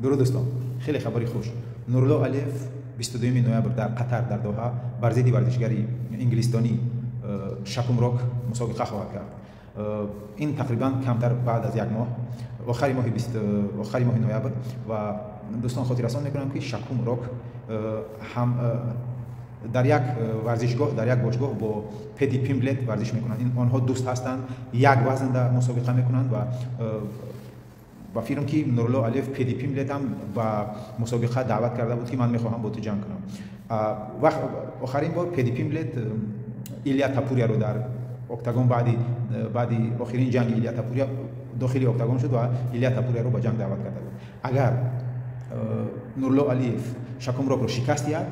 Дуруд, дӯстон, хеле хабари хуш: Нурулло Алиев 22 ноябр дар Қатар, дар Доҳа, бар зидди варзишгари инглистонӣ Шакум Рок мусобиқа хоҳад кард. Ин тақрибан камтар баъд аз як моҳ, охари моҳи ноябр. Ва, дӯстон, хотиррасон мекунам, ки Шакум Рок ҳам дар як варзишгоҳ, дар як бошгоҳ бо Педи Пимблет варзиш мекунанд. Онҳо дӯст ҳастанд, як вазнда мусобиқа мекунанд. Ва ба фикрам, ки Нурулло Алиев Педи Пимблет ҳам ба мусобиқа даъват карда буд, ки ман мехоҳам бо ту ҷанг кунам. Вақт охарин бор Педи Пимблет Илия Тапурияро дар октагон, баъди охирин ҷанги Илия Тапурия дохили октагон шуд ва Илия Тапурияро ба ҷанг даъват карда буд. Агар Нурулло Алиев Шакум Рокро шикаст диҳад,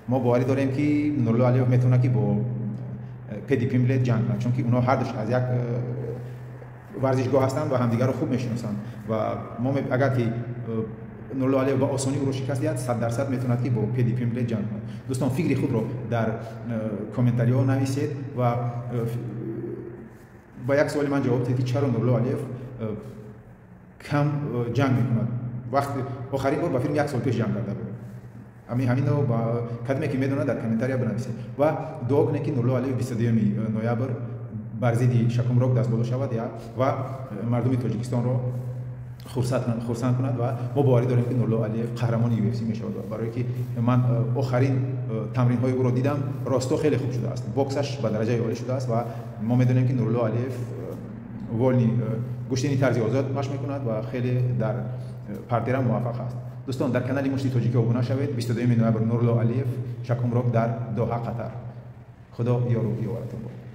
мо боварӣ дорем, ки Нурулло Алиев метавонад, ки бо Педи Пимблет ҷанг кунад, чунки онҳо ҳардуш аз як варзишгоҳ ҳастанд ва ҳамдигарро хуб мешиносанд. Ва мо агар ки Нурулло Алиев ба осонӣ ӯро шикаст диҳад, 100% метавонад, ки бо Педи Пимблет ҷанг кунад. Дӯстон, фикри худро дар комментариҳо нависед ва ба як суоли ман ҷавоб диҳед, ки чаро Нурулло Алиев кам ҷанг мекунад. Вақти охарин бор ба филм як сол пеш ҷанг карда буд. Ҳамино ба кадоме ки медонад, дар комментария бинависед ва дуо кунед, ки Нурулло Алиев 22 ноябр бар зидди Шакум Рок дастболо шавад ва мардуми Тоҷикистонро хурсанд кунад. Ва мо боварӣ дорем, ки Нурулло Алиев қаҳрамони UFC мешавад, барое ки ман охарин тамринҳои ӯро дидам, росто хеле хуб шудааст, боксаш ба дараҷаи олӣ шудааст. Ва мо медонем, ки Нурулло Алиев вольный гӯштини тарзи озод машқ мекунад ва хеле дар партера муваффақ аст. Дӯстон, дар канали Мушти Тоҷикӣ обуна шавед. 22 ноябр Нурулло Алиев, Шакум Рок дар Доҳа, Қатар. Худо ёру ёваратон бод.